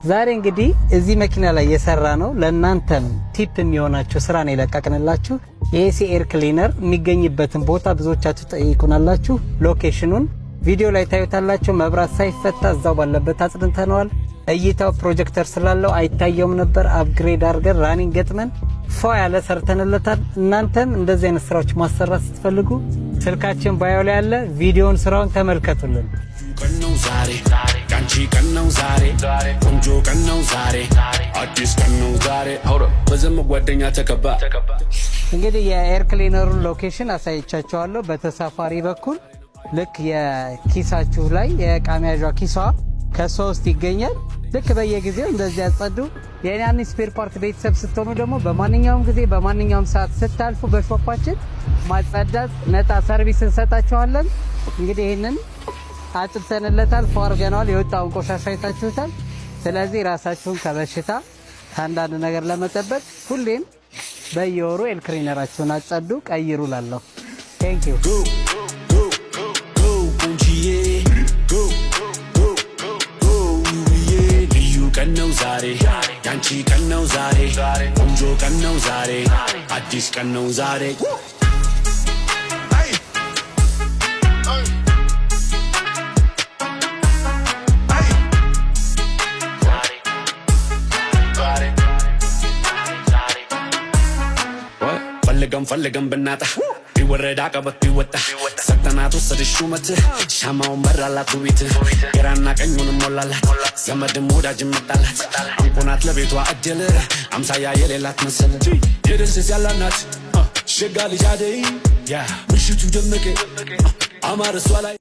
ዛሬ እንግዲህ እዚህ መኪና ላይ የሰራነው ለእናንተም tip የሚሆናችሁ ስራ ነው የለቀቅንላችሁ። የ AC air cleaner የሚገኝበትን ቦታ ብዙዎቻችሁ ጠይቁናላችሁ። Location ኑን ቪዲዮ ላይ ታዩታላችሁ። መብራት ሳይፈታ እዛው ባለበት አጽድተነዋል። እይታው ፕሮጀክተር ስላለው አይታየውም ነበር። Upgrade አድርገን running ገጥመን ፏ ያለ ሰርተንለታል። እናንተም እንደዚህ አይነት ስራዎች ማሰራት ስትፈልጉ ስልካችን bio ላይ ያለ ቪዲዮን ስራውን ተመልከቱልን። ቀን ነው ዛሬ፣ ያንቺ ቀን ነው ዛሬ፣ ቆንጆ ቀን ነው ዛሬ፣ አዲስ ቀን ነው ዛሬ። በዘመድ ጓደኛ ተከባ። እንግዲህ የ air cleaner ሩን location አሳይቻችኋለሁ። በተሳፋሪ በኩል ልክ የኪሳችሁ ላይ የእቃ መያዣ ኪሷ ከሷ ውስጥ ይገኛል። ልክ በየጊዜው እንደዚህ ያጸዱ። የናኒ spare part ቤተሰብ ስትሆኑ ደግሞ በማንኛውም ጊዜ በማንኛውም ሰዓት ስታልፉ በ shop ኣችን ማጸዳት ነፃ service እንሰጣችኋለን። እንግዲህ ይህንን አጽድተንለታል፣ ፏ አድርገነዋል። የወጣውን ቆሻሻ አይታችሁታል። ስለዚህ ራሳችሁን ከበሽታ ከአንዳንድ ነገር ለመጠበቅ ሁሌም በየወሩ air cleaner ኣችሁን አጸዱ፣ ቀይሩ ላለሁ። Thank you. Go, go, go, ቆንጂዬ፣ go, go, go, ውብዬ። ልዩ ቀን ነው ዛሬ፣ ያንቺ ቀን ነው ዛሬ፣ ቆንጆ ቀን ነው ዛሬ፣ አዲስ ቀን ነው ዛሬ። Hey. Hey. Hey. ዛሬ። ፈልገን ፈልገን ብናጣ፣ ቢወረድ አቀበት ቢወጣ፣ ሰጠናት ወሰደች ሹመት፣ ሻማውን በራላት ውቢት፣ ግራና ቀኙንም ሞላላት፣ ዘመድም ወዳጅም መጣላት፣ አንቆናት ለቤቷ እድል አምሳያ የሌላት ምስል። የደስ ያላናት ሸጋ ልጅ አደይ፣ ምሽቱ ደመቀ አማረ እሷ ላይ።